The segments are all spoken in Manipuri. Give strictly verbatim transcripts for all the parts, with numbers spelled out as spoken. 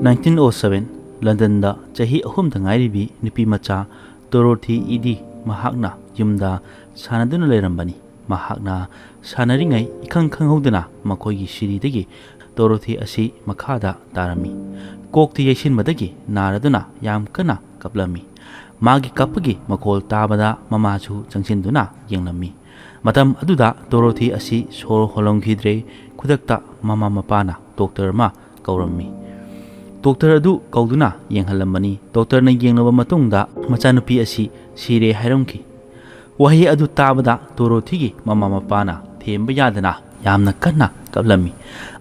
ꯅꯥꯏꯟꯇꯤꯟ ꯑꯣ ꯁꯚꯦꯟ, ꯂꯟꯗꯟꯗ ꯆꯍꯤ ꯑꯍꯨꯝꯗ ꯉꯥꯏꯔꯤꯕꯤ ꯅꯨꯄꯤ ꯃꯆꯥ ꯗꯣꯔꯣꯊꯤ ꯏꯗꯤ ꯃꯍꯥꯛꯅ ꯌꯨꯝꯗ ꯁꯥꯟꯅꯗꯨꯅ ꯂꯩꯔꯝꯕꯅꯤ꯫ ꯃꯍꯥꯛꯅ ꯁꯥꯟꯅꯔꯤꯉꯩ ꯏꯈꯪ ꯈꯪꯍꯧꯗꯅ ꯃꯈꯣꯏꯒꯤ ꯁꯤꯔꯤꯗꯒꯤ ꯗꯣꯔꯣꯊꯤ ꯑꯁꯤ ꯃꯈꯥꯗ ꯇꯥꯔꯝꯃꯤ꯫ ꯀꯣꯛꯇ ꯌꯩꯁꯤꯟꯕꯗꯒꯤ ꯅꯥꯔꯗꯨꯅ ꯌꯥꯝ ꯀꯟꯅ ꯀꯞꯂꯝꯃꯤ꯫ ꯃꯥꯒꯤ ꯀꯞꯄꯒꯤ ꯃꯈꯣꯜ ꯇꯥꯕꯗ ꯃꯃꯥꯁꯨ ꯆꯪꯁꯤꯟꯗꯨꯅ ꯌꯦꯡꯂꯝꯃꯤ꯫ ꯃꯇꯝ ꯑꯗꯨꯗ ꯗꯣꯔꯣꯊꯤ ꯑꯁꯤ ꯁꯣꯔ ꯍꯣꯜꯂꯝꯈꯤꯗ꯭ꯔꯦ꯫ ꯈꯨꯗꯛꯇ ꯃꯃꯥ ꯃꯄꯥꯅ ꯗꯣꯛꯇꯔ ꯑꯃ ꯀꯧꯔꯝꯃꯤ꯫ ꯗꯣꯛꯇꯔ ꯑꯗꯨ ꯀꯧꯗꯨꯅ ꯌꯦꯡꯍꯜꯂꯝꯕꯅꯤ꯫ ꯗꯣꯛꯇꯔꯅ ꯌꯦꯡꯂꯕ ꯃꯇꯨꯡꯗ ꯃꯆꯥꯅꯨꯄꯤ ꯑꯁꯤ ꯁꯤꯔꯦ ꯍꯥꯏꯔꯝꯈꯤ꯫ ꯋꯥꯍꯩ ꯑꯗꯨ ꯇꯥꯕꯗ ꯗꯣꯔꯣꯊꯤꯒꯤ ꯃꯃꯥ ꯃꯄꯥꯅ ꯊꯦꯝꯕ ꯌꯥꯗꯅ ꯌꯥꯝꯅ ꯀꯟꯅ ꯀꯞꯂꯝꯃꯤ꯫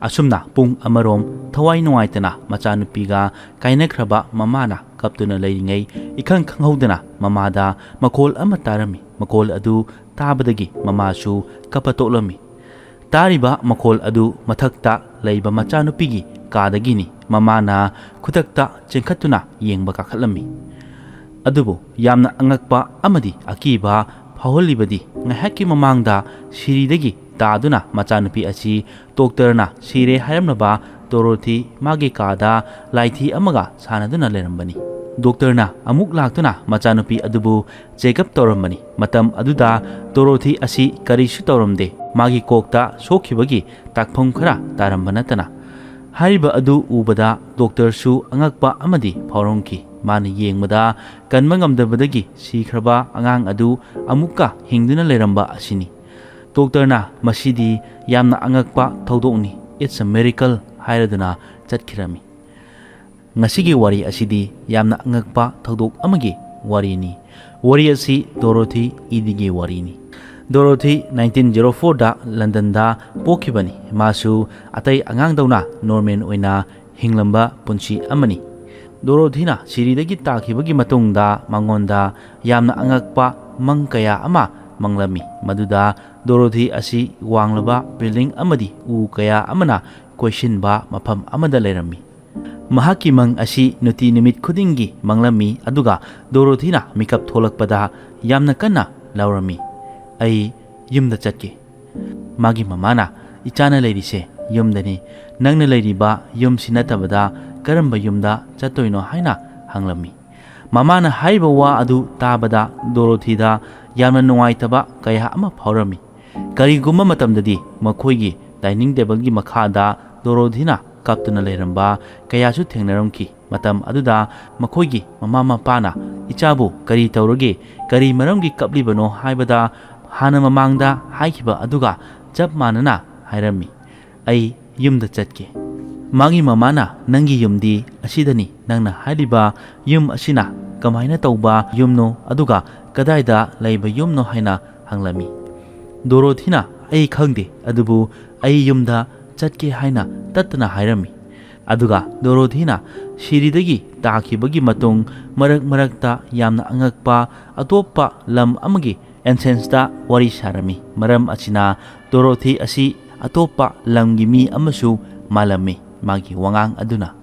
ꯑꯁꯨꯝꯅ ꯄꯨꯡ ꯑꯃꯔꯣꯝ ꯊꯋꯥꯏ ꯅꯨꯡꯉꯥꯏꯇꯅ ꯃꯆꯥꯅꯨꯄꯤꯒ ꯀꯥꯏꯅꯈ꯭ꯔꯕ ꯃꯃꯥꯅ ꯀꯞꯇꯨꯅ ꯂꯩꯔꯤꯉꯩ, ꯏꯈꯪ ꯈꯪꯍꯧꯗꯅ ꯃꯃꯥꯗ ꯃꯈꯣꯜ ꯑꯃ ꯇꯥꯔꯝꯃꯤ꯫ ꯃꯈꯣꯜ ꯑꯗꯨ ꯇꯥꯕꯗꯒꯤ ꯃꯃꯥꯁꯨ ꯀꯞꯄ ꯇꯣꯛꯂꯝꯃꯤ꯫ ꯇꯥꯔꯤꯕ ꯃꯈꯣꯜ ꯑꯗꯨ ꯃꯊꯛꯇ ꯂꯩꯕ ꯃꯆꯥꯅꯨꯄꯤꯒꯤ ꯀꯥꯗꯒꯤꯅꯤ꯫ ꯃꯃꯥꯅ ꯈꯨꯗꯛꯇ ꯆꯦꯟꯈꯠꯇꯨꯅ ꯌꯦꯡꯕ ꯀꯥꯈꯠꯂꯝꯃꯤ꯫ ꯑꯗꯨꯕꯨ ꯌꯥꯝꯅ ꯑꯉꯛꯄ ꯑꯃꯗꯤ ꯑꯀꯤꯕ ꯐꯥꯎꯍꯜꯂꯤꯕꯗꯤ, ꯉꯥꯏꯍꯥꯛꯀꯤ ꯃꯃꯥꯡꯗ ꯁꯤꯔꯤꯗꯒꯤ ꯇꯥꯗꯨꯅ ꯃꯆꯥꯅꯨꯄꯤ ꯑꯁꯤ ꯗꯣꯛꯇꯔꯅ ꯁꯤꯔꯦ ꯍꯥꯏꯔꯝꯂꯕ ꯗꯣꯔꯣꯊꯤ ꯃꯥꯒꯤ ꯀꯥꯗ ꯂꯥꯏꯊꯤ ꯑꯃꯒ ꯁꯥꯟꯅꯗꯨꯅ ꯂꯩꯔꯝꯕꯅꯤ꯫ ꯗꯣꯛꯇꯔꯅ ꯑꯃꯨꯛ ꯂꯥꯛꯇꯨꯅ ꯃꯆꯥꯅꯨꯄꯤ ꯑꯗꯨꯕꯨ ꯆꯦꯛꯑꯞ ꯇꯧꯔꯝꯕꯅꯤ꯫ ꯃꯇꯝ ꯑꯗꯨꯗ ꯗꯣꯔꯣꯊꯤ ꯑꯁꯤ ꯀꯔꯤꯁꯨ ꯇꯧꯔꯝꯗꯦ꯫ ꯃꯥꯒꯤ ꯀꯣꯛꯇ ꯁꯣꯛꯈꯤꯕꯒꯤ ꯇꯥꯛꯐꯝ ꯈꯔ ꯇꯥꯔꯝꯕ ꯅꯠꯇꯅ꯫ ꯍꯥꯏꯔꯤꯕ ꯑꯗꯨ ꯎꯕꯗ ꯗꯣꯛꯇꯔꯁꯨ ꯑꯉꯛꯄ ꯑꯃꯗꯤ ꯐꯥꯎꯔꯝꯈꯤ꯫ ꯃꯥꯅ ꯌꯦꯡꯕꯗ ꯀꯟꯕ ꯉꯝꯗꯕꯗꯒꯤ ꯁꯤꯈ꯭ꯔꯕ ꯑꯉꯥꯡ ꯑꯗꯨ ꯑꯃꯨꯛꯀ ꯍꯤꯡꯗꯨꯅ ꯂꯩꯔꯝꯕ ꯑꯁꯤꯅꯤ꯫ ꯗꯣꯛꯇꯔꯅ "ꯃꯁꯤꯗꯤ ꯌꯥꯝꯅ ꯑꯉꯛꯄ ꯊꯧꯗꯣꯛꯅꯤ, it's a miracle" ꯍꯥꯏꯔꯗꯨꯅ ꯆꯠꯈꯤꯔꯝꯃꯤ꯫ ꯉꯁꯤꯒꯤ ꯋꯥꯔꯤ ꯑꯁꯤꯗꯤ ꯌꯥꯝꯅ ꯑꯉꯛꯄ ꯊꯧꯗꯣꯛ ꯑꯃꯒꯤ ꯋꯥꯔꯤꯅꯤ꯫ ꯋꯥꯔꯤ ꯑꯁꯤ ꯗꯣꯔꯣꯊꯤ ꯏꯗꯤꯒꯤ ꯋꯥꯔꯤꯅꯤ꯫ ꯗꯣꯔꯣꯊꯤ ꯅꯥꯏꯟꯇꯤꯟ ꯖꯦꯔꯣ ꯐꯣꯔꯗ ꯂꯟꯗꯟꯗ ꯄꯣꯛꯈꯤꯕꯅꯤ꯫ ꯃꯥꯁꯨ ꯑꯇꯩ ꯑꯉꯥꯡꯗꯧꯅ ꯅꯣꯔꯃꯦꯜ ꯑꯣꯏꯅ ꯍꯤꯡꯂꯝꯕ ꯄꯨꯟꯁꯤ ꯑꯃꯅꯤ꯫ ꯗꯣꯔꯣꯊꯤꯅ ꯁꯤꯔꯤꯗꯒꯤ ꯇꯥꯈꯤꯕꯒꯤ ꯃꯇꯨꯡꯗ ꯃꯉꯣꯟꯗ ꯌꯥꯝꯅ ꯑꯉꯛꯄ ꯃꯪ ꯀꯌꯥ ꯑꯃ ꯃꯪꯂꯝꯃꯤ꯫ ꯃꯗꯨꯗ ꯗꯣꯔꯣꯊꯤ ꯑꯁꯤ ꯋꯥꯡꯂꯕ ꯕꯤꯜꯗꯤꯡ ꯑꯃꯗꯤ ꯎ ꯀꯌꯥ ꯑꯃꯅ ꯀꯣꯏꯁꯤꯟꯕ ꯃꯐꯝ ꯑꯃꯗ ꯂꯩꯔꯝꯃꯤ꯫ ꯃꯍꯥꯛꯀꯤ ꯃꯪ ꯑꯁꯤ ꯅꯨꯡꯇꯤ ꯅꯨꯃꯤꯠ ꯈꯨꯗꯤꯡꯒꯤ ꯃꯪꯂꯝꯃꯤ, ꯑꯗꯨꯒ ꯗꯣꯔꯣꯊꯤꯅ ꯃꯤꯀꯞ ꯊꯣꯛꯂꯛꯄꯗ ꯌꯥꯝꯅ ꯀꯟꯅ ꯂꯥꯎꯔꯝꯃꯤ, "ꯑꯩ ꯌꯨꯝꯗ ꯆꯠꯀꯦ"꯫ ꯃꯥꯒꯤ ꯃꯃꯥꯅ, "ꯏꯆꯥꯅ ꯂꯩꯔꯤꯁꯦ ꯌꯨꯝꯗꯅꯤ꯫ ꯅꯪꯅ ꯂꯩꯔꯤꯕ ꯌꯨꯝꯁꯤ ꯅꯠꯇꯕꯗ ꯀꯔꯝꯕ ꯌꯨꯝꯗ ꯆꯠꯇꯣꯏꯅꯣ ꯍꯥꯏꯅ ꯍꯪꯂꯝꯃꯤ꯫ ꯃꯃꯥꯅ ꯍꯥꯏꯔꯤꯕ ꯋꯥ ꯑꯗꯨ ꯇꯥꯕꯗ ꯗꯣꯔꯣꯊꯤꯗ ꯌꯥꯝꯅ ꯅꯨꯡꯉꯥꯏꯇꯕ ꯀꯌꯥ ꯑꯃ ꯐꯥꯎꯔꯝꯃꯤ꯫ ꯀꯔꯤꯒꯨꯝꯕ ꯃꯇꯝꯗꯗꯤ ꯃꯈꯣꯏꯒꯤ ꯗꯥꯏꯅꯤꯡ ꯇꯦꯕꯜꯒꯤ ꯃꯈꯥꯗ ꯗꯣꯔꯣꯊꯤꯅ ꯀꯞꯇꯨꯅ ꯂꯩꯔꯝꯕ ꯀꯌꯥꯁꯨ ꯊꯦꯡꯅꯔꯝꯈꯤ꯫ ꯃꯇꯝ ꯑꯗꯨꯗ ꯃꯈꯣꯏꯒꯤ ꯃꯃꯥ ꯃꯄꯥꯅ, "ꯏꯆꯥꯕꯨ ꯀꯔꯤ ꯇꯧꯔꯒꯦ? ꯀꯔꯤ ꯃꯔꯝꯒꯤ ꯀꯞꯂꯤꯕꯅꯣ?" ꯍꯥꯏꯕꯗ ꯍꯥꯟꯅ ꯃꯃꯥꯡꯗ ꯍꯥꯏꯈꯤꯕ ꯑꯗꯨꯒ ꯆꯞ ꯃꯥꯟꯅꯅ ꯍꯥꯏꯔꯝꯃꯤ, "ꯑꯩ ꯌꯨꯝꯗ ꯆꯠꯀꯦ꯫" ꯃꯥꯒꯤ ꯃꯃꯥꯅ, "ꯅꯪꯒꯤ ꯌꯨꯝꯗꯤ ꯑꯁꯤꯗꯅꯤ, ꯅꯪꯅ ꯍꯥꯏꯔꯤꯕ ꯌꯨꯝ ꯑꯁꯤꯅ ꯀꯃꯥꯏꯅ ꯇꯧꯕ ꯌꯨꯝꯅꯣ, ꯑꯗꯨꯒ ꯀꯗꯥꯏꯗ ꯂꯩꯕ ꯌꯨꯝꯅꯣ?" ꯍꯥꯏꯅ ꯍꯪꯂꯝꯃꯤ꯫ ꯗꯣꯔꯣꯊꯤꯅ, "ꯑꯩ ꯈꯪꯗꯦ, ꯑꯗꯨꯕꯨ ꯑꯩ ꯌꯨꯝꯗ ꯆꯠꯀꯦ" ꯍꯥꯏꯅ ꯇꯠꯇꯅ ꯍꯥꯏꯔꯝꯃꯤ꯫ ꯑꯗꯨꯒ ꯗꯣꯔꯣꯊꯤꯅ ꯁꯤꯔꯤꯗꯒꯤ ꯇꯥꯈꯤꯕꯒꯤ ꯃꯇꯨꯡ ꯃꯔꯛ ꯃꯔꯛꯇ ꯌꯥꯝꯅ ꯑꯉꯛꯄ ꯑꯇꯣꯞꯄ ꯂꯝ ꯑꯃꯒꯤ ꯑꯦꯟꯁꯦꯟꯁꯇ ꯋꯥꯔꯤ ꯁꯥꯔꯝꯃꯤ꯫ ꯃꯔꯝ ꯑꯁꯤꯅ ꯗꯣꯔꯣꯊꯤ ꯑꯁꯤ ꯑꯇꯣꯞꯄ ꯂꯝꯒꯤ ꯃꯤ ꯑꯃꯁꯨ ꯃꯥꯜꯂꯝꯃꯤ꯫ ꯃꯥꯒꯤ ꯋꯥꯉꯥꯡ ꯑꯗꯨꯅ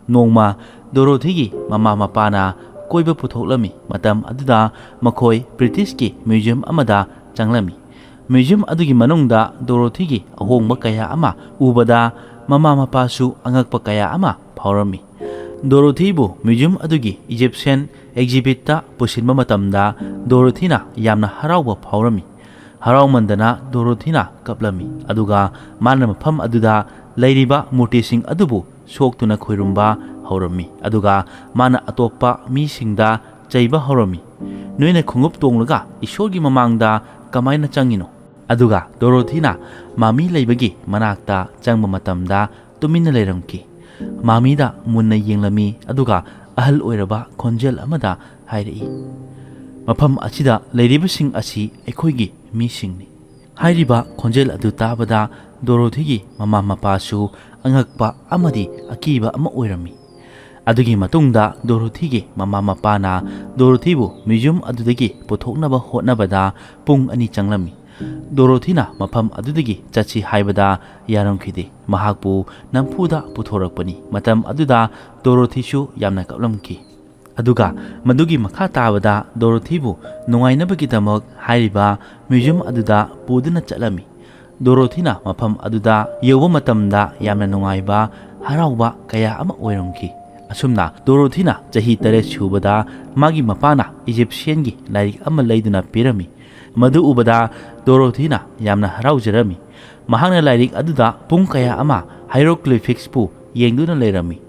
ꯅꯣꯡꯃ ꯗꯣꯔꯣꯊꯤꯒꯤ ꯃꯃꯥ ꯃꯄꯥꯅ ꯀꯣꯏꯕ ꯄꯨꯊꯣꯛꯂꯝꯃꯤ꯫ ꯃꯇꯝ ꯑꯗꯨꯗ ꯃꯈꯣꯏ ꯕ꯭ꯔꯤꯇꯤꯁꯀꯤ ꯃ꯭ꯌꯨꯖꯤꯌꯝ ꯑꯃꯗ ꯆꯪꯂꯝꯃꯤ꯫ ꯃ꯭ꯌꯨꯖꯤꯌꯝ ꯑꯗꯨꯒꯤ ꯃꯅꯨꯡꯗ ꯗꯣꯔꯣꯊꯤꯒꯤ ꯑꯍꯣꯡꯕ ꯀꯌꯥ ꯑꯃ ꯎꯕꯗ ꯃꯃꯥ ꯃꯄꯥꯁꯨ ꯑꯉꯛꯄ ꯀꯌꯥ ꯑꯃ ꯐꯥꯎꯔꯝꯃꯤ꯫ ꯗꯣꯔꯣꯊꯤꯕꯨ ꯃ꯭ꯌꯨꯖꯤꯌꯝ ꯑꯗꯨꯒꯤ ꯏꯖꯤꯞꯁꯤꯌꯟ ꯑꯦꯛꯖꯤꯕꯤꯠꯇ ꯄꯨꯁꯤꯟꯕ ꯃꯇꯝꯗ ꯗꯣꯔꯣꯊꯤꯅ ꯌꯥꯝꯅ ꯍꯔꯥꯎꯕ ꯐꯥꯎꯔꯝꯃꯤ꯫ ꯍꯔꯥꯎꯃꯟꯗꯅ ꯗꯣꯔꯣꯊꯤꯅ ꯀꯞꯂꯝꯃꯤ, ꯑꯗꯨꯒ ꯃꯥꯅ ꯃꯐꯝ ꯑꯗꯨꯗ ꯂꯩꯔꯤꯕ ꯃꯨꯔꯇꯤꯁꯤꯡ ꯑꯗꯨꯕꯨ ꯁꯣꯛꯇꯨꯅ ꯈꯣꯏꯔꯨꯝꯕ ꯍꯧꯔꯝꯃꯤ, ꯑꯗꯨꯒ ꯃꯥꯅ ꯑꯇꯣꯞꯄ ꯃꯤꯁꯤꯡꯗ ꯆꯩꯕ ꯍꯧꯔꯝꯃꯤ, "ꯅꯣꯏꯅ ꯈꯣꯡꯎꯞ ꯇꯣꯡꯂꯒ ꯏꯁꯣꯔꯒꯤ ꯃꯃꯥꯡꯗ ꯀꯃꯥꯏꯅ ꯆꯪꯉꯤꯅꯣ?" ꯑꯗꯨꯒ ꯗꯣꯔꯣꯊꯤꯅ ꯃꯥꯃꯤ ꯂꯩꯕꯒꯤ ꯃꯅꯥꯛꯇ ꯆꯪꯕ ꯃꯇꯝꯗ ꯇꯨꯃꯤꯟꯅ ꯂꯩꯔꯝꯈꯤ꯫ ꯃꯥꯃꯤꯗ ꯃꯨꯟꯅ ꯌꯦꯡꯂꯝꯃꯤ, ꯑꯗꯨꯒ ꯑꯍꯜ ꯑꯣꯏꯔꯕ ꯈꯣꯟꯖꯦꯜ ꯑꯃꯗ ꯍꯥꯏꯔꯛꯏ, "ꯃꯐꯝ ꯑꯁꯤꯗ ꯂꯩꯔꯤꯕꯁꯤꯡ ꯑꯁꯤ ꯑꯩꯈꯣꯏꯒꯤ ꯃꯤꯁꯤꯡꯅꯤ꯫" ꯍꯥꯏꯔꯤꯕ ꯈꯣꯟꯖꯦꯜ ꯑꯗꯨ ꯇꯥꯕꯗ ꯗꯣꯔꯣꯊꯤꯒꯤ ꯃꯃꯥ ꯃꯄꯥꯁꯨ ꯑꯉꯛꯄ ꯑꯃꯗꯤ ꯑꯀꯤꯕ ꯑꯃ ꯑꯣꯏꯔꯝꯃꯤ꯫ ꯑꯗꯨꯒꯤ ꯃꯇꯨꯡꯗ ꯗꯣꯔꯣꯊꯤꯒꯤ ꯃꯃꯥ ꯃꯄꯥꯅ ꯗꯣꯔꯣꯊꯤꯕꯨ ꯃ꯭ꯌꯨꯖꯤꯌꯝ ꯑꯗꯨꯗꯒꯤ ꯄꯨꯊꯣꯛꯅꯕ ꯍꯣꯠꯅꯕꯗ ꯄꯨꯡ ꯑꯅꯤ ꯆꯪꯂꯝꯃꯤ꯫ ꯗꯣꯔꯣꯊꯤꯅ ꯃꯐꯝ ꯑꯗꯨꯗꯒꯤ ꯆꯠꯁꯤ ꯍꯥꯏꯕꯗ ꯌꯥꯔꯝꯈꯤꯗꯦ꯫ ꯃꯍꯥꯛꯄꯨ ꯅꯝꯐꯨꯗ ꯄꯨꯊꯣꯔꯛꯄꯅꯤ꯫ ꯃꯇꯝ ꯑꯗꯨꯗ ꯗꯣꯔꯣꯊꯤꯁꯨ ꯌꯥꯝꯅ ꯀꯞꯂꯝꯈꯤ꯫ ꯑꯗꯨꯒ ꯃꯗꯨꯒꯤ ꯃꯈꯥ ꯇꯥꯕꯗ ꯗꯣꯔꯣꯊꯤꯕꯨ ꯅꯨꯡꯉꯥꯏꯅꯕꯒꯤꯗꯃꯛ ꯍꯥꯏꯔꯤꯕ ꯃ꯭ꯌꯨꯖꯤꯌꯝ ꯑꯗꯨꯗ ꯄꯨꯗꯨꯅ ꯆꯠꯂꯝꯃꯤ꯫ ꯗꯣꯔꯣꯊꯤꯅ ꯃꯐꯝ ꯑꯗꯨꯗ ꯌꯧꯕ ꯃꯇꯝꯗ ꯌꯥꯝꯅ ꯅꯨꯡꯉꯥꯏꯕ ꯍꯔꯥꯎꯕ ꯀꯌꯥ ꯑꯃ ꯑꯣꯏꯔꯝꯈꯤ꯫ ꯑꯁꯨꯝꯅ ꯗꯣꯔꯣꯊꯤꯅ ꯆꯍꯤ ꯇꯔꯦꯠ ꯁꯨꯕꯗ ꯃꯥꯒꯤ ꯃꯄꯥꯅ ꯏꯖꯤꯞꯁꯤꯌꯟꯒꯤ ꯂꯥꯏꯔꯤꯛ ꯑꯃ ꯂꯩꯗꯨꯅ ꯄꯤꯔꯝꯃꯤ꯫ ꯃꯗꯨ ꯎꯕꯗ ꯗꯣꯔꯣꯊꯤꯅ ꯌꯥꯝꯅ ꯍꯔꯥꯎꯖꯔꯝꯃꯤ꯫ ꯃꯍꯥꯛꯅ ꯂꯥꯏꯔꯤꯛ ꯑꯗꯨꯗ ꯄꯨꯡ ꯀꯌꯥ ꯑꯃ ꯍꯥꯏꯔꯣꯒ꯭ꯂꯤꯐꯤꯛꯁꯄꯨ ꯌꯦꯡꯗꯨꯅ ꯂꯩꯔꯝꯃꯤ꯫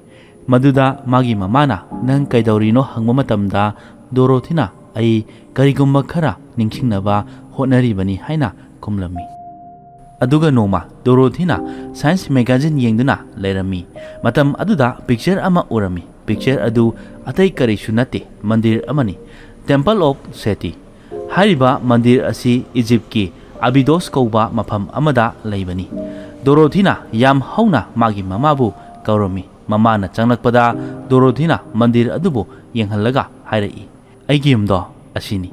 ꯃꯗꯨꯗ ꯃꯥꯒꯤ ꯃꯃꯥꯅ "ꯅꯪ ꯀꯩꯗꯧꯔꯤꯅꯣ?" ꯍꯪꯕ ꯃꯇꯝꯗ ꯗꯣꯔꯣꯊꯤꯅ "ꯑꯩ ꯀꯔꯤꯒꯨꯝꯕ ꯈꯔ ꯅꯤꯡꯁꯤꯡꯅꯕ ꯍꯣꯠꯅꯔꯤꯕꯅꯤ" ꯍꯥꯏꯅ ꯈꯨꯝꯂꯝꯃꯤ꯫ ꯑꯗꯨꯒ ꯅꯣꯡꯃ ꯗꯣꯔꯣꯊꯤꯅ ꯁꯥꯏꯟꯁ ꯃꯦꯒꯥꯖꯤꯟ ꯌꯦꯡꯗꯨꯅ ꯂꯩꯔꯝꯃꯤ꯫ ꯃꯇꯝ ꯑꯗꯨꯗ ꯄꯤꯛꯆꯔ ꯑꯃ ꯎꯔꯝꯃꯤ꯫ ꯄꯤꯛꯆꯔ ꯑꯗꯨ ꯑꯇꯩ ꯀꯔꯤꯁꯨ ꯅꯠꯇꯦ, ꯃꯟꯗꯤꯔ ꯑꯃꯅꯤ, Temple of Seti꯫ ꯍꯥꯏꯔꯤꯕ ꯃꯟꯗꯤꯔ ꯑꯁꯤ ꯏꯖꯤꯞꯀꯤ ꯑꯕꯤꯗꯣꯁ ꯀꯧꯕ ꯃꯐꯝ ꯑꯃꯗ ꯂꯩꯕꯅꯤ꯫ ꯗꯣꯔꯣꯊꯤꯅ ꯌꯥꯝ ꯍꯧꯅ ꯃꯥꯒꯤ ꯃꯃꯥꯕꯨ ꯀꯧꯔꯝꯃꯤ꯫ ꯃꯃꯥꯅ ꯆꯪꯂꯛꯄꯗ ꯗꯣꯔꯣꯊꯤꯅ ꯃꯟꯗꯤꯔ ꯑꯗꯨꯕꯨ ꯌꯦꯡꯍꯜꯂꯒ ꯍꯥꯏꯔꯛꯏ, "ꯑꯩꯒꯤ ꯌꯨꯝꯗꯣ ꯑꯁꯤꯅꯤ꯫"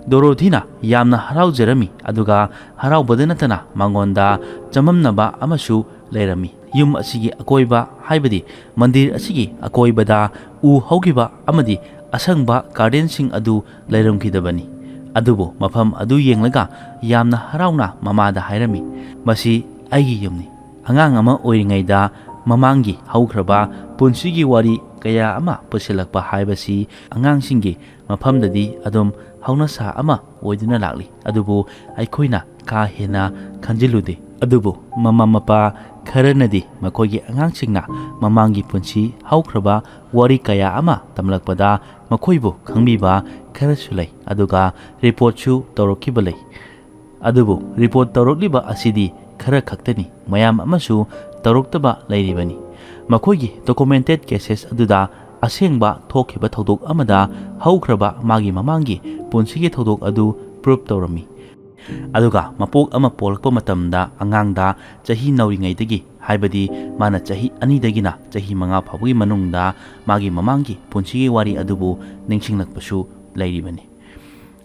ꯗꯣꯔꯣꯊꯤꯅ ꯌꯥꯝꯅ ꯍꯔꯥꯎꯖꯔꯝꯃꯤ, ꯑꯗꯨꯒ ꯍꯔꯥꯎꯕꯗ ꯅꯠꯇꯅ ꯃꯉꯣꯟꯗ ꯆꯃꯝꯅꯕ ꯑꯃꯁꯨ ꯂꯩꯔꯝꯃꯤ꯫ ꯌꯨꯝ ꯑꯁꯤꯒꯤ ꯑꯀꯣꯏꯕ, ꯍꯥꯏꯕꯗꯤ ꯃꯟꯗꯤꯔ ꯑꯁꯤꯒꯤ ꯑꯀꯣꯏꯕꯗ ꯎ ꯍꯧꯈꯤꯕ ꯑꯃꯗꯤ ꯑꯁꯪꯕ ꯒꯥꯔꯗꯦꯟꯁꯤꯡ ꯑꯗꯨ ꯂꯩꯔꯝꯈꯤꯗꯕꯅꯤ꯫ ꯑꯗꯨꯕꯨ ꯃꯐꯝ ꯑꯗꯨ ꯌꯦꯡꯂꯒ ꯌꯥꯝꯅ ꯍꯔꯥꯎꯅ ꯃꯃꯥꯗ ꯍꯥꯏꯔꯝꯃꯤ, "ꯃꯁꯤ ꯑꯩꯒꯤ ꯌꯨꯝꯅꯤ꯫" ꯑꯉꯥꯡ ꯑꯃ ꯑꯣꯏꯔꯤꯉꯩꯗ ꯃꯃꯥꯡꯒꯤ ꯍꯧꯈ꯭ꯔꯕ ꯄꯨꯟꯁꯤꯒꯤ ꯋꯥꯔꯤ ꯀꯌꯥ ꯑꯃ ꯄꯨꯁꯤꯜꯂꯛꯄ ꯍꯥꯏꯕꯁꯤ ꯑꯉꯥꯡꯁꯤꯡꯒꯤ ꯃꯐꯝꯗꯗꯤ ꯑꯗꯨꯝ ꯍꯧꯅꯁꯥ ꯑꯃ ꯑꯣꯏꯗꯨꯅ ꯂꯥꯛꯂꯤ꯫ ꯑꯗꯨꯕꯨ ꯑꯩꯈꯣꯏꯅ ꯀꯥ ꯍꯦꯟꯅ ꯈꯟꯖꯤꯜꯂꯨꯗꯦ꯫ ꯑꯗꯨꯕꯨ ꯃꯃꯥ ꯃꯄꯥ ꯈꯔꯅꯗꯤ ꯃꯈꯣꯏꯒꯤ ꯑꯉꯥꯡꯁꯤꯡꯅ ꯃꯃꯥꯡꯒꯤ ꯄꯨꯟꯁꯤ ꯍꯧꯈ꯭ꯔꯕ ꯋꯥꯔꯤ ꯀꯌꯥ ꯑꯃ ꯇꯝꯂꯛꯄꯗ ꯃꯈꯣꯏꯕꯨ ꯈꯪꯕꯤꯕ ꯈꯔꯁꯨ ꯂꯩ, ꯑꯗꯨꯒ ꯔꯤꯄꯣꯔꯠꯁꯨ ꯇꯧꯔꯛꯈꯤꯕ ꯂꯩ꯫ ꯑꯗꯨꯕꯨ ꯔꯤꯄꯣꯔꯠ ꯇꯧꯔꯛꯂꯤꯕ ꯑꯁꯤꯗꯤ ꯈꯔ ꯈꯛꯇꯅꯤ, ꯃꯌꯥꯝ ꯑꯃꯁꯨ ꯇꯧꯔꯛꯇꯕ ꯂꯩꯔꯤꯕꯅꯤ꯫ ꯃꯈꯣꯏꯒꯤ ꯗꯣꯀꯨꯃꯦꯟꯇꯦꯠ ꯀꯦꯁꯦꯁ ꯑꯗꯨꯗ ꯑꯁꯦꯡꯕ ꯊꯣꯛꯈꯤꯕ ꯊꯧꯗꯣꯛ ꯑꯃꯗ ꯍꯧꯈ꯭ꯔꯕ ꯃꯥꯒꯤ ꯃꯃꯥꯡꯒꯤ ꯄꯨꯟꯁꯤꯒꯤ ꯊꯧꯗꯣꯛ ꯑꯗꯨ ꯄ꯭ꯔꯨꯞ ꯇꯧꯔꯝꯃꯤ꯫ ꯑꯗꯨꯒ ꯃꯄꯣꯛ ꯑꯃ ꯄꯣꯛꯂꯛꯄ ꯃꯇꯝꯗ ꯑꯉꯥꯡꯗ ꯆꯍꯤ ꯅꯧꯔꯤꯉꯩꯗꯒꯤ, ꯍꯥꯏꯕꯗꯤ ꯃꯥꯅ ꯆꯍꯤ ꯑꯅꯤꯗꯒꯤꯅ ꯆꯍꯤ ꯃꯉꯥ ꯐꯥꯎꯕꯒꯤ ꯃꯅꯨꯡꯗ ꯃꯥꯒꯤ ꯃꯃꯥꯡꯒꯤ ꯄꯨꯟꯁꯤꯒꯤ ꯋꯥꯔꯤ ꯑꯗꯨꯕꯨ ꯅꯤꯡꯁꯤꯡꯂꯛꯄꯁꯨ ꯂꯩꯔꯤꯕꯅꯤ꯫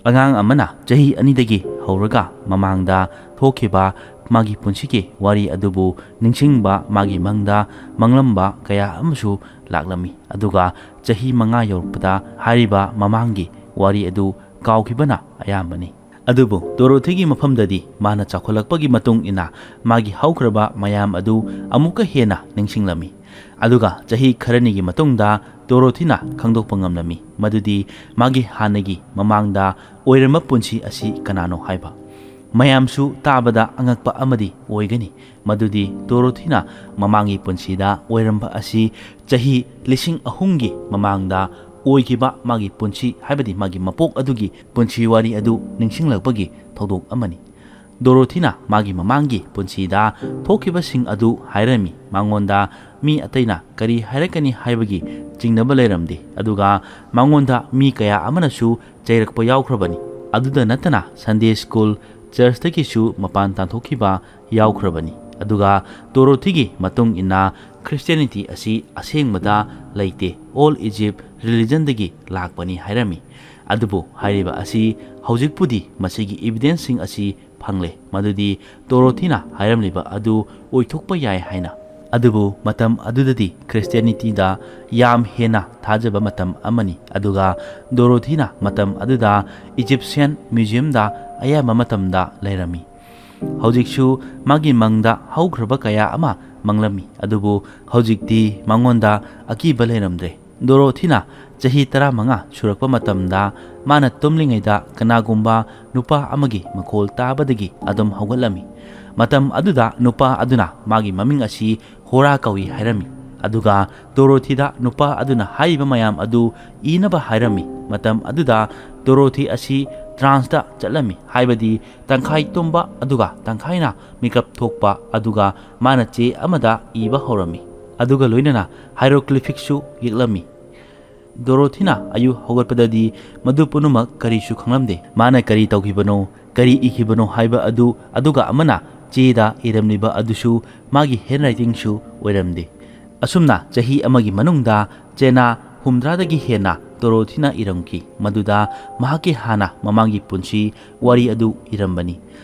ꯑꯉꯥꯡ ꯑꯃꯅ ꯆꯍꯤ ꯑꯅꯤꯗꯒꯤ ꯍꯧꯔꯒ ꯃꯃꯥꯡꯗ ꯊꯣꯛꯈꯤꯕ ꯃꯥꯒꯤ ꯄꯨꯟꯁꯤꯒꯤ ꯋꯥꯔꯤ ꯑꯗꯨꯕꯨ ꯅꯤꯡꯁꯤꯡꯕ, ꯃꯥꯒꯤ ꯃꯪꯗ ꯃꯪꯂꯝꯕ ꯀꯌꯥ ꯑꯃꯁꯨ ꯂꯥꯛꯂꯝꯃꯤ꯫ ꯑꯗꯨꯒ ꯆꯍꯤ ꯃꯉꯥ ꯌꯧꯔꯛꯄꯗ ꯍꯥꯏꯔꯤꯕ ꯃꯃꯥꯡꯒꯤ ꯋꯥꯔꯤ ꯑꯗꯨ ꯀꯥꯎꯈꯤꯕꯅ ꯑꯌꯥꯝꯕꯅꯤ꯫ ꯑꯗꯨꯕꯨ ꯗꯣꯔꯣꯊꯤꯒꯤ ꯃꯐꯝꯗꯗꯤ ꯃꯥꯅ ꯆꯥꯎꯈꯠꯂꯛꯄꯒꯤ ꯃꯇꯨꯡ ꯏꯟꯅ ꯃꯥꯒꯤ ꯍꯧꯈ꯭ꯔꯕ ꯃꯌꯥꯝ ꯑꯗꯨ ꯑꯃꯨꯛꯀ ꯍꯦꯟꯅ ꯅꯤꯡꯁꯤꯡꯂꯝꯃꯤ꯫ ꯑꯗꯨꯒ ꯆꯍꯤ ꯈꯔꯅꯤꯒꯤ ꯃꯇꯨꯡꯗ ꯗꯣꯔꯣꯊꯤꯅ ꯈꯪꯗꯣꯛꯄ ꯉꯝꯂꯝꯃꯤ ꯃꯗꯨꯗꯤ ꯃꯥꯒꯤ ꯍꯥꯟꯅꯒꯤ ꯃꯃꯥꯡꯗ ꯑꯣꯏꯔꯝꯕ ꯄꯨꯟꯁꯤ ꯑꯁꯤ ꯀꯅꯥꯅꯣ ꯍꯥꯏꯕ꯫ ꯃꯌꯥꯝꯁꯨ ꯇꯥꯕꯗ ꯑꯉꯛꯄ ꯑꯃꯗꯤ ꯑꯣꯏꯒꯅꯤ ꯃꯗꯨꯗꯤ ꯗꯣꯔꯣꯊꯤꯅ ꯃꯃꯥꯡꯒꯤ ꯄꯨꯟꯁꯤꯗ ꯑꯣꯏꯔꯝꯕ ꯑꯁꯤ ꯆꯍꯤ ꯂꯤꯁꯤꯡ ꯑꯍꯨꯝꯒꯤ ꯃꯃꯥꯡꯗ ꯑꯣꯏꯈꯤꯕ ꯃꯥꯒꯤ ꯄꯨꯟꯁꯤ, ꯍꯥꯏꯕꯗꯤ ꯃꯥꯒꯤ ꯃꯄꯣꯛ ꯑꯗꯨꯒꯤ ꯄꯨꯟꯁꯤ ꯋꯥꯔꯤ ꯑꯗꯨ ꯅꯤꯡꯁꯤꯡꯂꯛꯄꯒꯤ ꯊꯧꯗꯣꯛ ꯑꯃꯅꯤ꯫ ꯗꯣꯔꯣꯊꯤꯅ ꯃꯥꯒꯤ ꯃꯃꯥꯡꯒꯤ ꯄꯨꯟꯁꯤꯗ ꯊꯣꯛꯈꯤꯕꯁꯤꯡ ꯑꯗꯨ ꯍꯥꯏꯔꯝꯃꯤ꯫ ꯃꯉꯣꯟꯗ ꯃꯤ ꯑꯇꯩꯅ ꯀꯔꯤ ꯍꯥꯏꯔꯛꯀꯅꯤ ꯍꯥꯏꯕꯒꯤ ꯆꯤꯡꯅꯕ ꯂꯩꯔꯝꯗꯦ, ꯑꯗꯨꯒ ꯃꯉꯣꯟꯗ ꯃꯤ ꯀꯌꯥ ꯑꯃꯅꯁꯨ ꯆꯩꯔꯛꯄ ꯌꯥꯎꯈ꯭ꯔꯕꯅꯤ꯫ ꯑꯗꯨꯗ ꯅꯠꯇꯅ Sunday school, ꯆꯔꯆꯇꯒꯤꯁꯨ ꯃꯄꯥꯟ ꯇꯥꯟꯊꯣꯛꯈꯤꯕ ꯌꯥꯎꯈ꯭ꯔꯕꯅꯤ꯫ ꯑꯗꯨꯒ ꯗꯣꯔꯣꯊꯤꯒꯤ ꯃꯇꯨꯡ ꯏꯟꯅ Christianity ꯑꯁꯤ ꯑꯁꯦꯡꯕꯗ ꯂꯩꯇꯦ, Old Egypt religionꯗꯒꯤ ꯂꯥꯛꯄꯅꯤ ꯍꯥꯏꯔꯝꯃꯤ꯫ ꯑꯗꯨꯕꯨ ꯍꯥꯏꯔꯤꯕ ꯑꯁꯤ ꯍꯧꯖꯤꯛꯄꯨꯗꯤ ꯃꯁꯤꯒꯤ evidenceꯁꯤꯡ ꯑꯁꯤ ꯐꯪꯂꯦ ꯃꯗꯨꯗꯤ ꯗꯣꯔꯣꯊꯤꯅ ꯍꯥꯏꯔꯝꯂꯤꯕ ꯑꯗꯨ ꯑꯣꯏꯊꯣꯛꯄ ꯌꯥꯏ ꯍꯥꯏꯅ꯫ ꯑꯗꯨꯕꯨ ꯃꯇꯝ ꯑꯗꯨꯗꯗꯤ Christianityꯗ ꯌꯥꯝ ꯍꯦꯟꯅ ꯊꯥꯖꯕ ꯃꯇꯝ ꯑꯃꯅꯤ, ꯑꯗꯨꯒ ꯗꯣꯔꯣꯊꯤꯅ ꯃꯇꯝ ꯑꯗꯨꯗ Egyptian museumꯗ ꯑꯌꯥꯝꯕ ꯃꯇꯝꯗ ꯂꯩꯔꯝꯃꯤ꯫ ꯍꯧꯖꯤꯛꯁꯨ ꯃꯥꯒꯤ ꯃꯪꯗ ꯍꯧꯈ꯭ꯔꯕ ꯀꯌꯥ ꯑꯃ ꯃꯪꯂꯝꯃꯤ, ꯑꯗꯨꯕꯨ ꯍꯧꯖꯤꯛꯇꯤ ꯃꯉꯣꯟꯗ ꯑꯀꯤꯕ ꯂꯩꯔꯝꯗ꯭ꯔꯦ꯫ ꯗꯣꯔꯣꯊꯤꯅ ꯆꯍꯤ ꯇꯔꯥꯃꯉꯥ ꯁꯨꯔꯛꯄ ꯃꯇꯝꯗ ꯃꯥꯅ ꯇꯨꯝꯂꯤꯉꯩꯗ ꯀꯅꯥꯒꯨꯝꯕ ꯅꯨꯄꯥ ꯑꯃꯒꯤ ꯃꯈꯣꯜ ꯇꯥꯕꯗꯒꯤ ꯑꯗꯨꯝ ꯍꯧꯒꯠꯂꯝꯃꯤ꯫ ꯃꯇꯝ ꯑꯗꯨꯗ ꯅꯨꯄꯥ ꯑꯗꯨꯅ ꯃꯥꯒꯤ ꯃꯃꯤꯡ ꯑꯁꯤ ꯍꯣꯔꯥ ꯀꯧꯏ ꯍꯥꯏꯔꯝꯃꯤ꯫ ꯑꯗꯨꯒ ꯗꯣꯔꯣꯊꯤꯗ ꯅꯨꯄꯥ ꯑꯗꯨꯅ ꯍꯥꯏꯔꯤꯕ ꯃꯌꯥꯝ ꯑꯗꯨ ꯏꯅꯕ ꯍꯥꯏꯔꯝꯃꯤ꯫ ꯃꯇꯝ ꯑꯗꯨꯗ ꯗꯣꯔꯣꯊꯤ ꯑꯁꯤ tranceꯇ ꯆꯠꯂꯝꯃꯤ, ꯍꯥꯏꯕꯗꯤ ꯇꯪꯈꯥꯏ ꯇꯨꯝꯕ ꯑꯗꯨꯒ ꯇꯪꯈꯥꯏꯅ ꯃꯤꯀꯞ ꯊꯣꯛꯄ, ꯑꯗꯨꯒ ꯃꯥꯅ ꯆꯦ ꯑꯃꯗ ꯏꯕ ꯍꯧꯔꯝꯃꯤ꯫ ꯑꯗꯨꯒ ꯂꯣꯏꯅꯅ hieroglyphicꯁꯨ ꯌꯦꯛꯂꯝꯃꯤ꯫ ꯗꯣꯔꯣꯊꯤꯅ ꯑꯌꯨꯛ ꯍꯧꯒꯠꯄꯗꯗꯤ ꯃꯗꯨ ꯄꯨꯝꯅꯃꯛ ꯀꯔꯤꯁꯨ ꯈꯪꯂꯝꯗꯦ꯫ ꯃꯥꯅ ꯀꯔꯤ ꯇꯧꯈꯤꯕꯅꯣ, ꯀꯔꯤ ꯏꯈꯤꯕꯅꯣ ꯍꯥꯏꯕ ꯑꯗꯨ, ꯑꯗꯨꯒ ꯑꯃꯅ ꯆꯦꯗ ꯏꯔꯝꯂꯤꯕ ꯑꯗꯨꯁꯨ ꯃꯥꯒꯤ handwritingꯁꯨ ꯑꯣꯏꯔꯝꯗꯦ꯫ ꯑꯁꯨꯝꯅ ꯆꯍꯤ ꯑꯃꯒꯤ ꯃꯅꯨꯡꯗ ꯆꯦꯅꯥ ꯍꯨꯝꯗ꯭ꯔꯥꯗꯒꯤ ꯍꯦꯟꯅ ꯗꯣꯔꯣꯊꯤꯅ ꯏꯔꯝꯈꯤ, ꯃꯗꯨꯗ ꯃꯍꯥꯛꯀꯤ ꯍꯥꯟꯅ ꯃꯃꯥꯡꯒꯤ ꯄꯨꯟꯁꯤ ꯋꯥꯔꯤ ꯑꯗꯨ ꯏꯔꯝꯕꯅꯤ꯫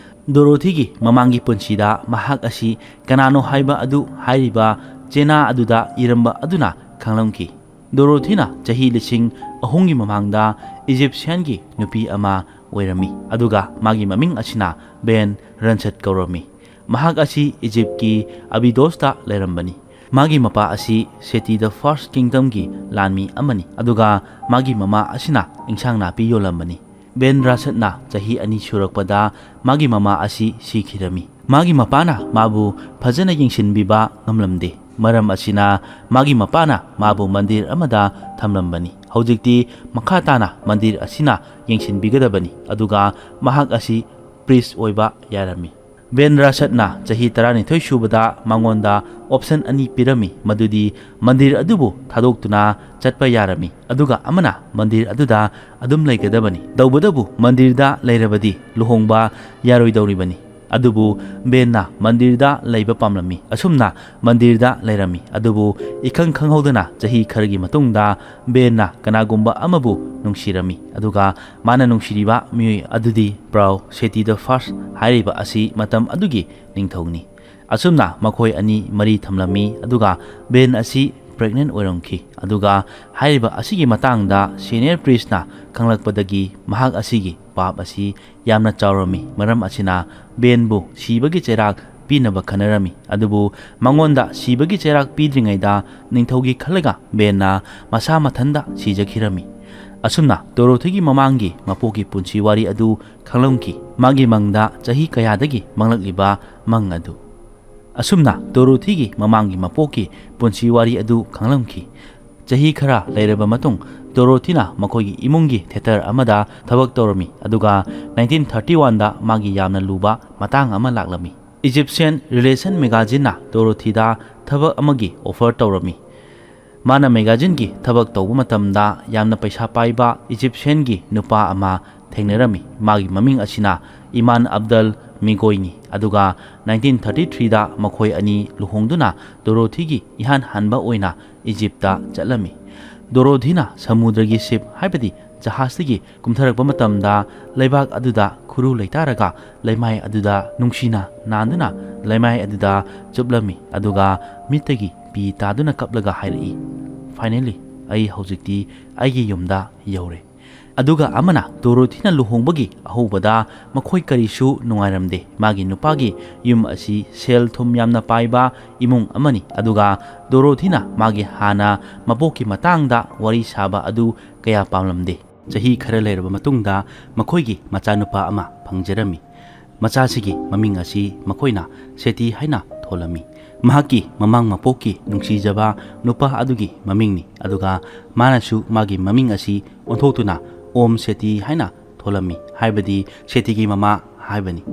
ꯗꯣꯔꯣꯊꯤꯒꯤ ꯃꯃꯥꯡꯒꯤ ꯄꯨꯟꯁꯤꯗ ꯃꯍꯥꯛ ꯑꯁꯤ ꯀꯅꯥꯅꯣ ꯍꯥꯏꯕ ꯑꯗꯨ ꯍꯥꯏꯔꯤꯕ ꯆꯦꯅꯥ ꯑꯗꯨꯗ ꯏꯔꯝꯕ ꯑꯗꯨꯅ ꯈꯪꯂꯝꯈꯤ꯫ ꯗꯣꯔꯣꯊꯤꯅ ꯆꯍꯤ ꯂꯤꯁꯤꯡ ꯑꯍꯨꯝꯒꯤ ꯃꯃꯥꯡꯗ Egyptianꯒꯤ ꯅꯨꯄꯤ ꯑꯃ ꯑꯣꯏꯔꯝꯃꯤ, ꯑꯗꯨꯒ ꯃꯥꯒꯤ ꯃꯃꯤꯡ ꯑꯁꯤꯅ ꯕꯦꯟ ꯔꯟꯁꯠ ꯀꯧꯔꯝꯃꯤ꯫ ꯃꯍꯥꯛ ꯑꯁꯤ ꯏꯖꯤꯞꯀꯤ ꯑꯕꯤꯗꯣꯁꯇ ꯂꯩꯔꯝꯕꯅꯤ꯫ ꯃꯥꯒꯤ ꯃꯄꯥ ꯑꯁꯤ ꯁꯦꯇꯤ ꯗ ꯐꯥꯔꯁ ꯀꯤꯡꯗꯝꯒꯤ ꯂꯥꯟꯃꯤ ꯑꯃꯅꯤ, ꯑꯗꯨꯒ ꯃꯥꯒꯤ ꯃꯃꯥ ꯑꯁꯤꯅ ꯏꯟꯁꯥꯡ ꯅꯥꯄꯤ ꯌꯣꯜꯂꯝꯕꯅꯤ꯫ ꯕꯦꯟ ꯔꯥꯁꯠꯅ ꯆꯍꯤ ꯑꯅꯤ ꯁꯨꯔꯛꯄꯗ ꯃꯥꯒꯤ ꯃꯃꯥ ꯑꯁꯤ ꯁꯤꯈꯤꯔꯝꯃꯤ꯫ ꯃꯥꯒꯤ ꯃꯄꯥꯅ ꯃꯥꯕꯨ ꯐꯖꯅ ꯌꯦꯡꯁꯤꯟꯕꯤꯕ ꯉꯝꯂꯝꯗꯦ꯫ ꯃꯔꯝ ꯑꯁꯤꯅ ꯃꯥꯒꯤ ꯃꯄꯥꯅ ꯃꯥꯕꯨ ꯃꯟꯗꯤꯔ ꯑꯃꯗ ꯊꯝꯂꯝꯕꯅꯤ꯫ ꯍꯧꯖꯤꯛꯇꯤ ꯃꯈꯥ ꯇꯥꯅ ꯃꯟꯗꯤꯔ ꯑꯁꯤꯅ ꯌꯦꯡꯁꯤꯟꯕꯤꯒꯗꯕꯅꯤ, ꯑꯗꯨꯒ ꯃꯍꯥꯛ ꯑꯁꯤ ꯄ꯭ꯔꯤꯁ ꯑꯣꯏꯕ ꯌꯥꯔꯝꯃꯤ꯫ ꯕꯦꯟ ꯔꯥꯁꯠꯅ ꯆꯍꯤ ꯇꯔꯥꯅꯤꯊꯣꯏ ꯁꯨꯕꯗ ꯃꯉꯣꯟꯗ ꯑꯣꯞꯁꯟ ꯑꯅꯤ ꯄꯤꯔꯝꯃꯤ, ꯃꯗꯨꯗꯤ ꯃꯟꯗꯤꯔ ꯑꯗꯨꯕꯨ ꯊꯥꯗꯣꯛꯇꯨꯅ ꯆꯠꯄ ꯌꯥꯔꯝꯃꯤ, ꯑꯗꯨꯒ ꯑꯃꯅ ꯃꯟꯗꯤꯔ ꯑꯗꯨꯗ ꯑꯗꯨꯝ ꯂꯩꯒꯗꯕꯅꯤ꯫ ꯇꯧꯕꯇꯕꯨ ꯃꯟꯗꯤꯔꯗ ꯂꯩꯔꯕꯗꯤ ꯂꯨꯍꯣꯡꯕ ꯌꯥꯔꯣꯏꯗꯧꯔꯤꯕꯅꯤ꯫ ꯑꯗꯨꯕꯨ ꯕꯦꯟꯅ ꯃꯟꯗꯤꯔꯗ ꯂꯩꯕ ꯄꯥꯝꯂꯝꯃꯤ꯫ ꯑꯁꯨꯝꯅ ꯃꯟꯗꯤꯔꯗ ꯂꯩꯔꯝꯃꯤ꯫ ꯑꯗꯨꯕꯨ ꯏꯈꯪ ꯈꯪꯍꯧꯗꯅ ꯆꯍꯤ ꯈꯔꯒꯤ ꯃꯇꯨꯡꯗ ꯕꯦꯟꯅ ꯀꯅꯥꯒꯨꯝꯕ ꯑꯃꯕꯨ ꯅꯨꯡꯁꯤꯔꯝꯃꯤ, ꯑꯗꯨꯒ ꯃꯥꯅ ꯅꯨꯡꯁꯤꯔꯤꯕ ꯃꯤꯑꯣꯏ ꯑꯗꯨꯗꯤ ꯄ꯭ꯔꯥꯎ ꯁꯦꯇꯤ ꯗ ꯐꯥꯔꯁ ꯍꯥꯏꯔꯤꯕ ꯑꯁꯤ ꯃꯇꯝ ꯑꯗꯨꯒꯤ ꯅꯤꯡꯊꯧꯅꯤ꯫ ꯑꯁꯨꯝꯅ ꯃꯈꯣꯏ ꯑꯅꯤ ꯃꯔꯤ ꯊꯝꯂꯝꯃꯤ, ꯑꯗꯨꯒ ꯕꯦꯟ ꯑꯁꯤ ꯄ꯭ꯔꯦꯒꯅꯦꯟ ꯑꯣꯏꯔꯝꯈꯤ꯫ ꯑꯗꯨꯒ ꯍꯥꯏꯔꯤꯕ ꯑꯁꯤꯒꯤ ꯃꯇꯥꯡꯗ ꯁꯦꯅꯤꯌꯔ ꯄ꯭ꯔꯤꯁꯅ ꯈꯪꯂꯛꯄꯗꯒꯤ ꯃꯍꯥꯛ ꯑꯁꯤꯒꯤ ꯄꯥꯞ ꯑꯁꯤ ꯌꯥꯝꯅ ꯆꯥꯎꯔꯝꯃꯤ꯫ ꯃꯔꯝ ꯑꯁꯤꯅ ꯕꯦꯟꯕꯨ ꯁꯤꯕꯒꯤ ꯆꯩꯔꯥꯛ ꯄꯤꯅꯕ ꯈꯟꯅꯔꯝꯃꯤ꯫ ꯑꯗꯨꯕꯨ ꯃꯉꯣꯟꯗ ꯁꯤꯕꯒꯤ ꯆꯩꯔꯥꯛ ꯄꯤꯗ꯭ꯔꯤꯉꯩꯗ ꯅꯤꯡꯊꯧꯒꯤ ꯈꯜꯂꯒ ꯕꯦꯟꯅ ꯃꯁꯥ ꯃꯊꯟꯇ ꯁꯤꯖꯈꯤꯔꯝꯃꯤ꯫ ꯑꯁꯨꯝꯅ ꯗꯣꯔꯣꯊꯤꯒꯤ ꯃꯃꯥꯡꯒꯤ ꯃꯄꯣꯛꯀꯤ ꯄꯨꯟꯁꯤ ꯋꯥꯔꯤ ꯑꯗꯨ ꯈꯪꯂꯝꯈꯤ꯫ ꯃꯥꯒꯤ ꯃꯪꯗ ꯆꯍꯤ ꯀꯌꯥꯗꯒꯤ ꯃꯪꯂꯛꯂꯤꯕ ꯃꯪ ꯑꯗꯨ꯫ ꯑꯁꯨꯝꯅ ꯗꯣꯔꯣꯊꯤꯒꯤ ꯃꯃꯥꯡꯒꯤ ꯃꯄꯣꯛꯀꯤ ꯄꯨꯟꯁꯤ ꯋꯥꯔꯤ ꯑꯗꯨ ꯈꯪꯂꯝꯈꯤ꯫ ꯆꯍꯤ ꯈꯔ ꯂꯩꯔꯕ ꯃꯇꯨꯡ, ꯗꯣꯔꯣꯊꯤꯅ ꯃꯈꯣꯏꯒꯤ ꯏꯃꯨꯡꯒꯤ ꯊꯦꯇꯔ ꯑꯃꯗ ꯊꯕꯛ ꯇꯧꯔꯝꯃꯤ, ꯑꯗꯨꯒ ꯅꯥꯏꯟꯇꯤꯟ ꯊꯥꯔꯇꯤ ꯋꯥꯟꯗ ꯃꯥꯒꯤ ꯌꯥꯝꯅ ꯂꯨꯕ ꯃꯇꯥꯡ ꯑꯃ ꯂꯥꯛꯂꯝꯃꯤ꯫ ꯏꯖꯤꯞꯁꯤꯌꯟ ꯔꯤꯂꯦꯁꯟ ꯃꯦꯒꯥꯖꯤꯟꯅ ꯗꯣꯔꯣꯊꯤꯗ ꯊꯕꯛ ꯑꯃꯒꯤ ꯑꯣꯐꯔ ꯇꯧꯔꯝꯃꯤ꯫ ꯃꯥꯅ ꯃꯦꯒꯥꯖꯤꯟꯒꯤ ꯊꯕꯛ ꯇꯧꯕ ꯃꯇꯝꯗ ꯌꯥꯝꯅ ꯄꯩꯁꯥ ꯄꯥꯏꯕ ꯏꯖꯤꯞꯁꯤꯌꯟꯒꯤ ꯅꯨꯄꯥ ꯑꯃ ꯊꯦꯡꯅꯔꯝꯃꯤ꯫ ꯃꯥꯒꯤ ꯃꯃꯤꯡ ꯑꯁꯤꯅ ꯏꯃꯥꯟ ꯑꯕꯗꯜ ꯃꯤꯒꯣꯏꯅꯤ꯫ ꯑꯗꯨꯒ ꯅꯥꯏꯟꯇꯤꯟ ꯊꯥꯔꯇꯤ ꯊ꯭ꯔꯤꯗ ꯃꯈꯣꯏ ꯑꯅꯤ ꯂꯨꯍꯣꯡꯗꯨꯅ ꯗꯣꯔꯣꯊꯤꯒꯤ ꯏꯍꯥꯟ ꯍꯥꯟꯕ ꯑꯣꯏꯅ ꯏꯖꯤꯞꯇ ꯆꯠꯂꯝꯃꯤ꯫ ꯗꯣꯔꯣꯊꯤꯅ ꯁꯃꯨꯗ꯭ꯔꯒꯤ ꯁꯤꯞ, ꯍꯥꯏꯕꯗꯤ ꯖꯍꯥꯖꯇꯒꯤ ꯀꯨꯝꯊꯔꯛꯄ ꯃꯇꯝꯗ, ꯂꯩꯕꯥꯛ ꯑꯗꯨꯗ ꯈꯨꯔꯨ ꯂꯩꯇꯥꯔꯒ ꯂꯩꯃꯥꯏ ꯑꯗꯨꯗ ꯅꯨꯡꯁꯤꯅ ꯅꯥꯟꯗꯨꯅ ꯂꯩꯃꯥꯏ ꯑꯗꯨꯗ ꯆꯨꯞꯂꯝꯃꯤ, ꯑꯗꯨꯒ ꯃꯤꯠꯇꯒꯤ ꯄꯤ ꯇꯥꯗꯨꯅ ꯀꯞꯂꯒ ꯍꯥꯏꯔꯛꯏ, "Finally, ꯑꯩ ꯍꯧꯖꯤꯛꯇꯤ ꯑꯩꯒꯤ ꯌꯨꯝꯗ ꯌꯧꯔꯦ꯫ ꯑꯗꯨꯒ ꯑꯃꯅ, ꯗꯣꯔꯣꯊꯤꯅ ꯂꯨꯍꯣꯡꯕꯒꯤ ꯑꯍꯧꯕꯗ ꯃꯈꯣꯏ ꯀꯔꯤꯁꯨ ꯅꯨꯡꯉꯥꯏꯔꯝꯗꯦ꯫ ꯃꯥꯒꯤ ꯅꯨꯄꯥꯒꯤ ꯌꯨꯝ ꯑꯁꯤ ꯁꯦꯜ ꯊꯨꯝ ꯌꯥꯝꯅ ꯄꯥꯏꯕ ꯏꯃꯨꯡ ꯑꯃꯅꯤ, ꯑꯗꯨꯒ ꯗꯣꯔꯣꯊꯤꯅ ꯃꯥꯒꯤ ꯍꯥꯟꯅ ꯃꯕꯣꯛꯀꯤ ꯃꯇꯥꯡꯗ ꯋꯥꯔꯤ ꯁꯥꯕ ꯑꯗꯨ ꯀꯌꯥ ꯄꯥꯝꯂꯝꯗꯦ꯫ ꯆꯍꯤ ꯈꯔ ꯂꯩꯔꯕ ꯃꯇꯨꯡꯗ ꯃꯈꯣꯏꯒꯤ ꯃꯆꯥꯅꯨꯄꯥ ꯑꯃ ꯐꯪꯖꯔꯝꯃꯤ꯫ ꯃꯆꯥꯁꯤꯒꯤ ꯃꯃꯤꯡ ꯑꯁꯤ ꯃꯈꯣꯏꯅ ꯁꯦꯇꯤ ꯍꯥꯏꯅ ꯊꯣꯜꯂꯝꯃꯤ꯫ ꯃꯍꯥꯛꯀꯤ ꯃꯃꯥꯡ ꯃꯄꯣꯛꯀꯤ ꯅꯨꯡꯁꯤꯖꯕ ꯅꯨꯄꯥ ꯑꯗꯨꯒꯤ ꯃꯃꯤꯡꯅꯤ, ꯑꯗꯨꯒ ꯃꯥꯅꯁꯨ ꯃꯥꯒꯤ ꯃꯃꯤꯡ ꯑꯁꯤ ꯑꯣꯟꯊꯣꯛꯇꯨꯅ ꯑꯣꯝ ꯁꯦꯇꯤ ꯍꯥꯏꯅ ꯊꯣꯜꯂꯝꯃꯤ, ꯍꯥꯏꯕꯗꯤ ꯁꯦꯇꯤꯒꯤ ꯃꯃꯥ ꯍꯥꯏꯕꯅꯤ꯫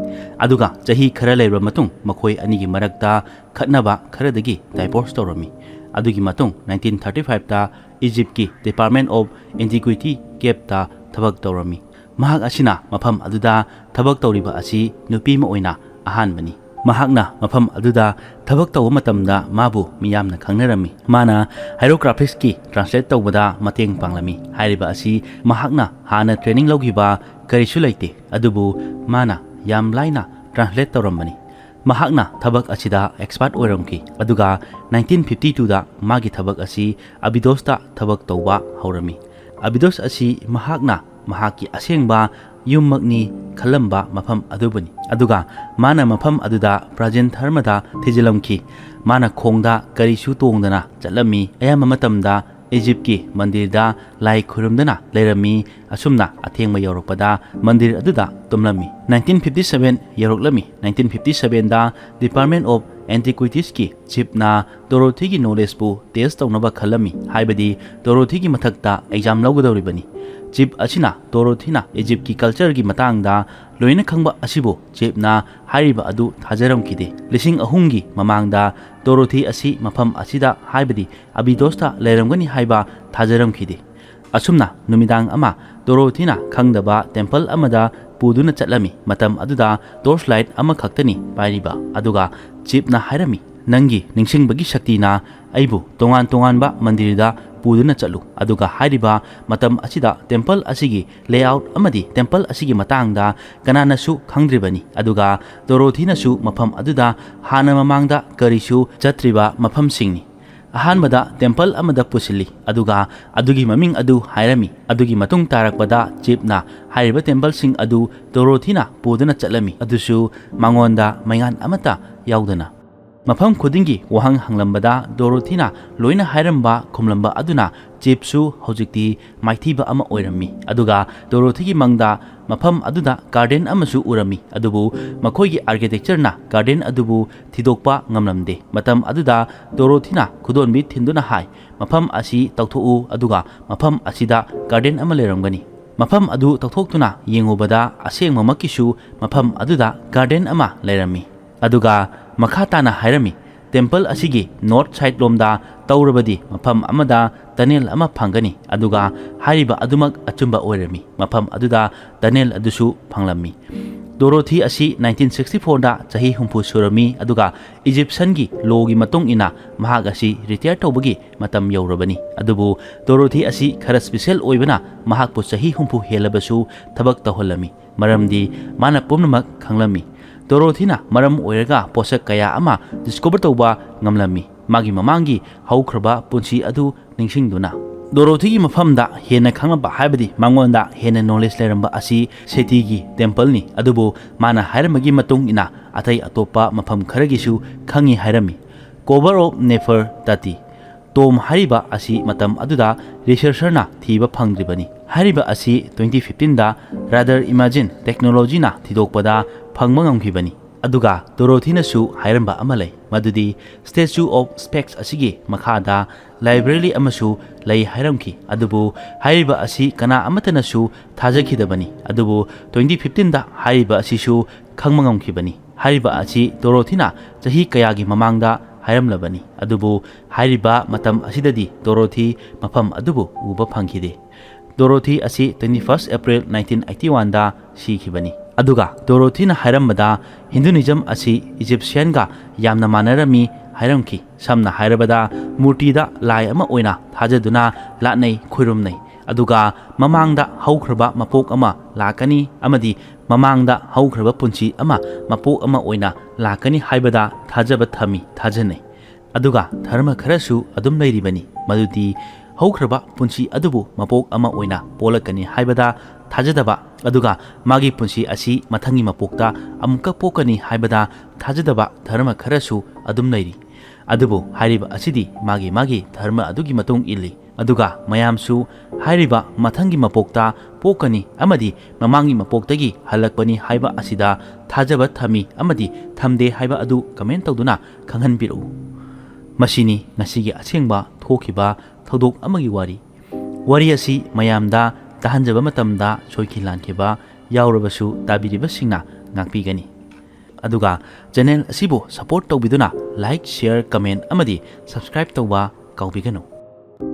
ꯑꯗꯨꯒ ꯆꯍꯤ ꯈꯔ ꯂꯩꯔꯕ ꯃꯇꯨꯡ ꯃꯈꯣꯏ ꯑꯅꯤꯒꯤ ꯃꯔꯛꯇ ꯈꯠꯅꯕ ꯈꯔꯗꯒꯤ ꯗꯥꯏꯚꯣꯔꯁ ꯇꯧꯔꯝꯃꯤ꯫ ꯑꯗꯨꯒꯤ ꯃꯇꯨꯡ ꯅꯥꯏꯟꯇꯤꯟ ꯊꯥꯔꯇꯤ ꯐꯥꯏꯚꯇ ꯏꯖꯤꯞꯀꯤ Department of Antiquity ꯀꯦꯞꯇ ꯊꯕꯛ ꯇꯧꯔꯝꯃꯤ꯫ ꯃꯍꯥꯛ ꯑꯁꯤꯅ ꯃꯐꯝ ꯑꯗꯨꯗ ꯊꯕꯛ ꯇꯧꯔꯤꯕ ꯑꯁꯤ ꯅꯨꯄꯤ ꯑꯃ ꯑꯣꯏꯅ ꯑꯍꯥꯟꯕꯅꯤ꯫ ꯃꯍꯥꯛꯅ ꯃꯐꯝ ꯑꯗꯨꯗ ꯊꯕꯛ ꯇꯧꯕ ꯃꯇꯝꯗ ꯃꯥꯕꯨ ꯃꯤꯌꯥꯝꯅ ꯈꯪꯅꯔꯝꯃꯤ꯫ ꯃꯥꯅ ꯍꯥꯏꯔꯣꯒ꯭ꯔꯥꯐꯤꯛꯁꯀꯤ ꯇ꯭ꯔꯥꯟꯁꯂꯦꯠ ꯇꯧꯕꯗ ꯃꯇꯦꯡ ꯄꯥꯡꯂꯝꯃꯤ꯫ ꯍꯥꯏꯔꯤꯕ ꯑꯁꯤ ꯃꯍꯥꯛꯅ ꯍꯥꯟꯅ ꯇ꯭ꯔꯦꯅꯤꯡ ꯂꯧꯈꯤꯕ ꯀꯔꯤꯁꯨ ꯂꯩꯇꯦ, ꯑꯗꯨꯕꯨ ꯃꯥꯅ ꯌꯥꯝ ꯂꯥꯏꯅ ꯇ꯭ꯔꯥꯟꯁꯂꯦꯠ ꯇꯧꯔꯝꯕꯅꯤ꯫ ꯃꯍꯥꯛꯅ ꯊꯕꯛ ꯑꯁꯤꯗ ꯑꯦꯛꯁꯄꯥꯔꯠ ꯑꯣꯏꯔꯝꯈꯤ, ꯑꯗꯨꯒ ꯅꯥꯏꯟꯇꯤꯟ ꯐꯤꯐꯇꯤ ꯇꯨꯗ ꯃꯥꯒꯤ ꯊꯕꯛ ꯑꯁꯤ ꯑꯕꯤꯗꯣꯁꯇ ꯊꯕꯛ ꯇꯧꯕ ꯍꯧꯔꯝꯃꯤ꯫ ꯑꯕꯤꯗꯣꯁ ꯑꯁꯤ ꯃꯍꯥꯛꯅ ꯃꯍꯥꯛꯀꯤ ꯑꯁꯦꯡꯕ ꯌꯨꯝꯃꯛꯅꯤ ꯈꯜꯂꯝꯕ ꯃꯐꯝ ꯑꯗꯨꯕꯨꯅꯤ, ꯑꯗꯨꯒ ꯃꯥꯅ ꯃꯐꯝ ꯑꯗꯨꯗ ꯄ꯭ꯔꯥꯆꯤꯟ ꯙꯔꯃꯗ ꯊꯤꯖꯤꯜꯂꯝꯈꯤ꯫ ꯃꯥꯅ ꯈꯣꯡꯗ ꯀꯔꯤꯁꯨ ꯇꯣꯡꯗꯅ ꯆꯠꯂꯝꯃꯤ꯫ ꯑꯌꯥꯝꯕ ꯃꯇꯝꯗ ꯏꯖꯤꯞꯀꯤ ꯃꯟꯗꯤꯔꯗ ꯂꯥꯏ ꯈꯨꯔꯨꯝꯗꯨꯅ ꯂꯩꯔꯝꯃꯤ꯫ ꯑꯁꯨꯝꯅ ꯑꯊꯦꯡꯕ ꯌꯧꯔꯛꯄꯗ ꯃꯟꯗꯤꯔ ꯑꯗꯨꯗ ꯇꯨꯝꯂꯝꯃꯤ꯫ ꯅꯥꯏꯟꯇꯤꯟ ꯐꯤꯐꯇꯤ ꯁꯚꯦꯟ ꯌꯧꯔꯛꯂꯝꯃꯤ꯫ ꯅꯥꯏꯟꯇꯤꯟ ꯐꯤꯐꯇꯤ ꯁꯚꯦꯟꯗ Department of Antiquitiesꯀꯤ ꯆꯤꯞꯅ ꯗꯣꯔꯣꯊꯤꯒꯤ ꯅꯣꯂꯦꯖꯄꯨ ꯇꯦꯁ ꯇꯧꯅꯕ ꯈꯜꯂꯝꯃꯤ, ꯍꯥꯏꯕꯗꯤ ꯗꯣꯔꯣꯊꯤꯒꯤ ꯃꯊꯛꯇ ꯑꯦꯛꯖꯥꯝ ꯂꯧꯒꯗꯧꯔꯤꯕꯅꯤ꯫ ꯆꯤꯞ ꯑꯁꯤꯅ ꯗꯣꯔꯣꯊꯤꯅ ꯏꯖꯤꯞꯀꯤ ꯀꯜꯆꯔꯒꯤ ꯃꯇꯥꯡꯗ ꯂꯣꯏꯅ ꯈꯪꯕ ꯑꯁꯤꯕꯨ ꯆꯤꯞꯅ ꯍꯥꯏꯔꯤꯕ ꯑꯗꯨ ꯊꯥꯖꯔꯝꯈꯤꯗꯦ꯫ ꯂꯤꯁꯤꯡ ꯑꯍꯨꯝꯒꯤ ꯃꯃꯥꯡꯗ ꯗꯣꯔꯣꯊꯤ ꯑꯁꯤ ꯃꯐꯝ ꯑꯁꯤꯗ, ꯍꯥꯏꯕꯗꯤ ꯑꯕꯤꯗꯣꯁꯇ ꯂꯩꯔꯝꯒꯅꯤ ꯍꯥꯏꯕ ꯊꯥꯖꯔꯝꯈꯤꯗꯦ꯫ ꯑꯁꯨꯝꯅ ꯅꯨꯃꯤꯗꯥꯡ ꯑꯃ ꯗꯣꯔꯣꯊꯤꯅ ꯈꯪꯗꯕ ꯇꯦꯝꯄꯜ ꯑꯃꯗ ꯄꯨꯗꯨꯅ ꯆꯠꯂꯝꯃꯤ꯫ ꯃꯇꯝ ꯑꯗꯨꯗ ꯇꯣꯔꯆ ꯂꯥꯏꯠ ꯑꯃꯈꯛꯇꯅꯤ ꯄꯥꯏꯔꯤꯕ, ꯑꯗꯨꯒ ꯆꯤꯞꯅ ꯍꯥꯏꯔꯝꯃꯤ, "ꯅꯪꯒꯤ ꯅꯤꯡꯁꯤꯡꯕꯒꯤ ꯁꯛꯇꯤꯅ ꯑꯩꯕꯨ ꯇꯣꯉꯥꯟ ꯇꯣꯉꯥꯟꯕ ꯃꯟꯗꯤꯔꯗ ꯄꯨꯗꯨꯅ ꯆꯠꯂꯨ"꯫ ꯑꯗꯨꯒ ꯍꯥꯏꯔꯤꯕ ꯃꯇꯝ ꯑꯁꯤꯗ ꯇꯦꯝꯄꯜ ꯑꯁꯤꯒꯤ ꯂꯦꯑꯥꯎꯠ ꯑꯃꯗꯤ ꯇꯦꯝꯄꯜ ꯑꯁꯤꯒꯤ ꯃꯇꯥꯡꯗ ꯀꯅꯥꯅꯁꯨ ꯈꯪꯗ꯭ꯔꯤꯕꯅꯤ, ꯑꯗꯨꯒ ꯗꯣꯔꯣꯊꯤꯅꯁꯨ ꯃꯐꯝ ꯑꯗꯨꯗ ꯍꯥꯟꯅ ꯃꯃꯥꯡꯗ ꯀꯔꯤꯁꯨ ꯆꯠꯇ꯭ꯔꯤꯕ ꯃꯐꯝꯁꯤꯡꯅꯤ꯫ ꯑꯍꯥꯟꯕꯗ ꯇꯦꯝꯄꯜ ꯑꯃꯗ ꯄꯨꯁꯤꯜꯂꯤ, ꯑꯗꯨꯒ ꯑꯗꯨꯒꯤ ꯃꯃꯤꯡ ꯑꯗꯨ ꯍꯥꯏꯔꯝꯃꯤ꯫ ꯑꯗꯨꯒꯤ ꯃꯇꯨꯡ ꯇꯥꯔꯛꯄꯗ ꯆꯤꯞꯅ ꯍꯥꯏꯔꯤꯕ ꯇꯦꯝꯄꯜꯁꯤꯡ ꯑꯗꯨ ꯗꯣꯔꯣꯊꯤꯅ ꯄꯨꯗꯨꯅ ꯆꯠꯂꯝꯃꯤ, ꯑꯗꯨꯁꯨ ꯃꯉꯣꯟꯗ ꯃꯩꯉꯥꯟ ꯑꯃꯠꯇ ꯌꯥꯎꯗꯅ꯫ ꯃꯐꯝ ꯈꯨꯗꯤꯡꯒꯤ ꯋꯥꯍꯪ ꯍꯪꯂꯝꯕꯗ ꯗꯣꯔꯣꯊꯤꯅ ꯂꯣꯏꯅ ꯍꯥꯏꯔꯝꯕ ꯈꯨꯝꯂꯝꯕ ꯑꯗꯨꯅ ꯆꯤꯞꯁꯨ ꯍꯧꯖꯤꯛꯇꯤ ꯃꯥꯏꯊꯤꯕ ꯑꯃ ꯑꯣꯏꯔꯝꯃꯤ꯫ ꯑꯗꯨꯒ ꯗꯣꯔꯣꯊꯤꯒꯤ ꯃꯪꯗ ꯃꯐꯝ ꯑꯗꯨꯗ ꯒꯥꯔꯗꯦꯟ ꯑꯃꯁꯨ ꯎꯔꯝꯃꯤ, ꯑꯗꯨꯕꯨ ꯃꯈꯣꯏꯒꯤ ꯑꯥꯔꯀꯤꯇꯦꯛꯆꯔꯅ ꯒꯥꯔꯗꯦꯟ ꯑꯗꯨꯕꯨ ꯊꯤꯗꯣꯛꯄ ꯉꯝꯂꯝꯗꯦ꯫ ꯃꯇꯝ ꯑꯗꯨꯗ ꯗꯣꯔꯣꯊꯤꯅ ꯈꯨꯗꯣꯟꯕꯤ ꯊꯤꯟꯗꯨꯅ ꯍꯥꯏ, "ꯃꯐꯝ ꯑꯁꯤ ꯇꯧꯊꯣꯛꯎ, ꯑꯗꯨꯒ ꯃꯐꯝ ꯑꯁꯤꯗ ꯒꯥꯔꯗꯦꯟ ꯑꯃ ꯂꯩꯔꯝꯒꯅꯤ꯫" ꯃꯐꯝ ꯑꯗꯨ ꯇꯧꯊꯣꯛꯇꯨꯅ ꯌꯦꯡꯉꯨꯕꯗ ꯑꯁꯦꯡꯕꯃꯛꯀꯤꯁꯨ ꯃꯐꯝ ꯑꯗꯨꯗ ꯒꯥꯔꯗꯦꯟ ꯑꯃ ꯂꯩꯔꯝꯃꯤ꯫ ꯑꯗꯨꯒ ꯃꯈꯥ ꯇꯥꯅ ꯍꯥꯏꯔꯝꯃꯤ, "ꯇꯦꯝꯄꯜ ꯑꯁꯤꯒꯤ ꯅꯣꯔꯠ ꯁꯥꯏꯠ ꯂꯣꯝꯗ ꯇꯧꯔꯕꯗꯤ ꯃꯐꯝ ꯑꯃꯗ ꯇꯅꯦꯜ ꯑꯃ ꯐꯪꯒꯅꯤ, ꯑꯗꯨꯒ ꯍꯥꯏꯔꯤꯕ ꯑꯗꯨꯃꯛ ꯑꯆꯨꯝꯕ ꯑꯣꯏꯔꯝꯃꯤ꯫ ꯃꯐꯝ ꯑꯗꯨꯗ ꯇꯅꯦꯜ ꯑꯗꯨꯁꯨ ꯐꯪꯂꯝꯃꯤ꯫" ꯗꯣꯔꯣꯊꯤ ꯑꯁꯤ ꯅꯥꯏꯟꯇꯤꯟ ꯁꯤꯛꯁꯇꯤ ꯐꯣꯔꯗ ꯆꯍꯤ ꯍꯨꯝꯐꯨ ꯁꯨꯔꯝꯃꯤ, ꯑꯗꯨꯒ ꯏꯖꯤꯞꯁꯤꯌꯟꯒꯤ ꯂꯣꯒꯤ ꯃꯇꯨꯡ ꯏꯟꯅ ꯃꯍꯥꯛ ꯑꯁꯤ ꯔꯤꯇꯥꯌꯔ ꯇꯧꯕꯒꯤ ꯃꯇꯝ ꯌꯧꯔꯕꯅꯤ꯫ ꯑꯗꯨꯕꯨ ꯗꯣꯔꯣꯊꯤ ꯑꯁꯤ ꯈꯔ ꯁ꯭ꯄꯤꯁꯦꯜ ꯑꯣꯏꯕꯅ ꯃꯍꯥꯛꯄꯨ ꯆꯍꯤ ꯍꯨꯝꯐꯨ ꯍꯦꯜꯂꯕꯁꯨ ꯊꯕꯛ ꯇꯧꯍꯜꯂꯝꯃꯤ, ꯃꯔꯝꯗꯤ ꯃꯥꯅ ꯄꯨꯝꯅꯃꯛ ꯈꯪꯂꯝꯃꯤ꯫ ꯗꯣꯔꯣꯊꯤꯅ ꯃꯔꯝ ꯑꯣꯏꯔꯒ ꯄꯣꯠꯁꯛ ꯀꯌꯥ ꯑꯃ ꯗꯤꯁꯀꯣꯚꯔ ꯇꯧꯕ ꯉꯝꯂꯝꯃꯤ, ꯃꯥꯒꯤ ꯃꯃꯥꯡꯒꯤ ꯍꯧꯈ꯭ꯔꯕ ꯄꯨꯟꯁꯤ ꯑꯗꯨ ꯅꯤꯡꯁꯤꯡꯗꯨꯅ꯫ ꯗꯣꯔꯣꯊꯤꯒꯤ ꯃꯐꯝꯗ ꯍꯦꯟꯅ ꯈꯪꯂꯕ, ꯍꯥꯏꯕꯗꯤ ꯃꯉꯣꯟꯗ ꯍꯦꯟꯅ ꯅꯣꯂꯦꯖ ꯂꯩꯔꯝꯕ ꯑꯁꯤ ꯁꯦꯇꯤꯒꯤ ꯇꯦꯝꯄꯜꯅꯤ, ꯑꯗꯨꯕꯨ ꯃꯥꯅ ꯍꯥꯏꯔꯝꯕꯒꯤ ꯃꯇꯨꯡ ꯏꯟꯅ ꯑꯇꯩ ꯑꯇꯣꯞꯄ ꯃꯐꯝ ꯈꯔꯒꯤꯁꯨ ꯈꯪꯉꯤ ꯍꯥꯏꯔꯝꯃꯤ꯫ ꯀꯣꯕꯔ ꯑꯣꯐ ꯅꯦꯐꯔ ꯇꯥꯇꯤ ꯇꯣꯝ ꯍꯥꯏꯔꯤꯕ ꯑꯁꯤ ꯃꯇꯝ ꯑꯗꯨꯗ ꯔꯤꯁꯔꯆꯔꯅ ꯊꯤꯕ ꯐꯪꯗ꯭ꯔꯤꯕꯅꯤ꯫ ꯍꯥꯏꯔꯤꯕ ꯑꯁꯤ ꯇ꯭ꯋꯦꯟꯇꯤ ꯐꯤꯐꯇꯤꯟꯗ ꯔꯥꯗꯔ ꯏꯃꯥꯖꯤꯟ ꯇꯦꯛꯅꯣꯂꯣꯖꯤꯅ ꯊꯤꯗꯣꯛꯄꯗ ꯐꯪꯕ ꯉꯝꯈꯤꯕꯅꯤ꯫ ꯑꯗꯨꯒ ꯗꯣꯔꯣꯊꯤꯅꯁꯨ ꯍꯥꯏꯔꯝꯕ ꯑꯃ ꯂꯩ, ꯃꯗꯨꯗꯤ ꯁ꯭ꯇꯦꯆꯨ ꯑꯣꯐ ꯁ꯭ꯄꯦꯛꯁ ꯑꯁꯤꯒꯤ ꯃꯈꯥꯗ ꯂꯥꯏꯕ꯭ꯔꯦꯔꯤ ꯑꯃꯁꯨ ꯂꯩ ꯍꯥꯏꯔꯝꯈꯤ꯫ ꯑꯗꯨꯕꯨ ꯍꯥꯏꯔꯤꯕ ꯑꯁꯤ ꯀꯅꯥ ꯑꯃꯠꯇꯅꯁꯨ ꯊꯥꯖꯈꯤꯗꯕꯅꯤ꯫ ꯑꯗꯨꯕꯨ ꯇ꯭ꯋꯦꯟꯇꯤ ꯐꯤꯐꯇꯤꯟꯗ ꯍꯥꯏꯔꯤꯕ ꯑꯁꯤꯁꯨ ꯈꯪꯕ ꯉꯝꯈꯤꯕꯅꯤ꯫ ꯍꯥꯏꯔꯤꯕ ꯑꯁꯤ ꯗꯣꯔꯣꯊꯤꯅ ꯆꯍꯤ ꯀꯌꯥꯒꯤ ꯃꯃꯥꯡꯗ ꯍꯥꯏꯔꯝꯂꯕꯅꯤ, ꯑꯗꯨꯕꯨ ꯍꯥꯏꯔꯤꯕ ꯃꯇꯝ ꯑꯁꯤꯗꯗꯤ ꯗꯣꯔꯣꯊꯤ ꯃꯐꯝ ꯑꯗꯨꯕꯨ ꯎꯕ ꯐꯪꯈꯤꯗꯦ꯫ ꯗꯣꯔꯣꯊꯤ ꯑꯁꯤ twenty first April nineteen eighty ꯋꯥꯟꯗ ꯁꯤꯈꯤꯕꯅꯤ꯫ ꯑꯗꯨꯒ ꯗꯣꯔꯣꯊꯤꯅ ꯍꯥꯏꯔꯝꯕꯗ ꯍꯤꯟꯗꯨꯅꯤꯖꯝ ꯑꯁꯤ ꯏꯖꯤꯞꯁꯤꯌꯟꯒ ꯌꯥꯝꯅ ꯃꯥꯟꯅꯔꯝꯃꯤ ꯍꯥꯏꯔꯝꯈꯤ꯫ ꯁꯝꯅ ꯍꯥꯏꯔꯕꯗ ꯃꯨꯔꯇꯤꯗ ꯂꯥꯏ ꯑꯃ ꯑꯣꯏꯅ ꯊꯥꯖꯗꯨꯅ ꯂꯥꯠꯅꯩ, ꯈꯨꯔꯨꯝꯅꯩ꯫ ꯑꯗꯨꯒ ꯃꯃꯥꯡꯗ ꯍꯧꯈ꯭ꯔꯕ ꯃꯄꯣꯛ ꯑꯃ ꯂꯥꯛꯀꯅꯤ ꯑꯃꯗꯤ ꯃꯃꯥꯡꯗ ꯍꯧꯈ꯭ꯔꯕ ꯄꯨꯟꯁꯤ ꯑꯃ ꯃꯄꯣꯛ ꯑꯃ ꯑꯣꯏꯅ ꯂꯥꯛꯀꯅꯤ ꯍꯥꯏꯕꯗ ꯊꯥꯖꯕ ꯊꯝꯃꯤ, ꯊꯥꯖꯅꯩ꯫ ꯑꯗꯨꯒ ꯙꯔꯃ ꯈꯔꯁꯨ ꯑꯗꯨꯝ ꯂꯩꯔꯤꯕꯅꯤ, ꯃꯗꯨꯗꯤ ꯍꯧꯈ꯭ꯔꯕ ꯄꯨꯟꯁꯤ ꯑꯗꯨꯕꯨ ꯃꯄꯣꯛ ꯑꯃ ꯑꯣꯏꯅ ꯄꯣꯛꯂꯛꯀꯅꯤ ꯍꯥꯏꯕꯗ ꯊꯥꯖꯗꯕ, ꯑꯗꯨꯒ ꯃꯥꯒꯤ ꯄꯨꯟꯁꯤ ꯑꯁꯤ ꯃꯊꯪꯒꯤ ꯃꯄꯣꯛꯇ ꯑꯃꯨꯛꯀ ꯄꯣꯛꯀꯅꯤ ꯍꯥꯏꯕꯗ ꯊꯥꯖꯗꯕ ꯙꯔꯃ ꯈꯔꯁꯨ ꯑꯗꯨꯝ ꯂꯩꯔꯤ꯫ ꯑꯗꯨꯕꯨ ꯍꯥꯏꯔꯤꯕ ꯑꯁꯤꯗꯤ ꯃꯥꯒꯤ ꯃꯥꯒꯤ ꯙꯔꯃ ꯑꯗꯨꯒꯤ ꯃꯇꯨꯡ ꯏꯜꯂꯤ꯫ ꯑꯗꯨꯒ ꯃꯌꯥꯝꯁꯨ ꯍꯥꯏꯔꯤꯕ ꯃꯊꯪꯒꯤ ꯃꯄꯣꯛꯇ ꯄꯣꯛꯀꯅꯤ ꯑꯃꯗꯤ ꯃꯃꯥꯡꯒꯤ ꯃꯄꯣꯛꯇꯒꯤ ꯍꯜꯂꯛꯄꯅꯤ ꯍꯥꯏꯕ ꯑꯁꯤꯗ ꯊꯥꯖꯕ ꯊꯝꯃꯤ ꯑꯃꯗꯤ ꯊꯝꯗꯦ ꯍꯥꯏꯕ ꯑꯗꯨ comment ꯇꯧꯗꯨꯅ ꯈꯪꯍꯟꯕꯤꯔꯛꯎ꯫ ꯃꯁꯤꯅꯤ ꯉꯁꯤꯒꯤ ꯑꯁꯦꯡꯕ ꯊꯣꯛꯈꯤꯕ ꯊꯧꯗꯣꯛ ꯑꯃꯒꯤ ꯋꯥꯔꯤ꯫ ꯋꯥꯔꯤ ꯑꯁꯤ ꯃꯌꯥꯝꯗ ꯇꯥꯍꯟꯖꯕ ꯃꯇꯝꯗ ꯁꯣꯏꯈꯤ ꯂꯥꯟꯈꯤꯕ ꯌꯥꯎꯔꯕꯁꯨ ꯇꯥꯕꯤꯔꯤꯕꯁꯤꯡꯅ ꯉꯥꯛꯄꯤꯒꯅꯤ꯫ ꯑꯗꯨꯒ channel ꯑꯁꯤꯕꯨ support ꯇꯧꯕꯤꯗꯨꯅ like, share, comment ꯑꯃꯗꯤ subscribe ꯇꯧꯕ ꯀꯥꯎꯕꯤꯒꯅꯨ꯫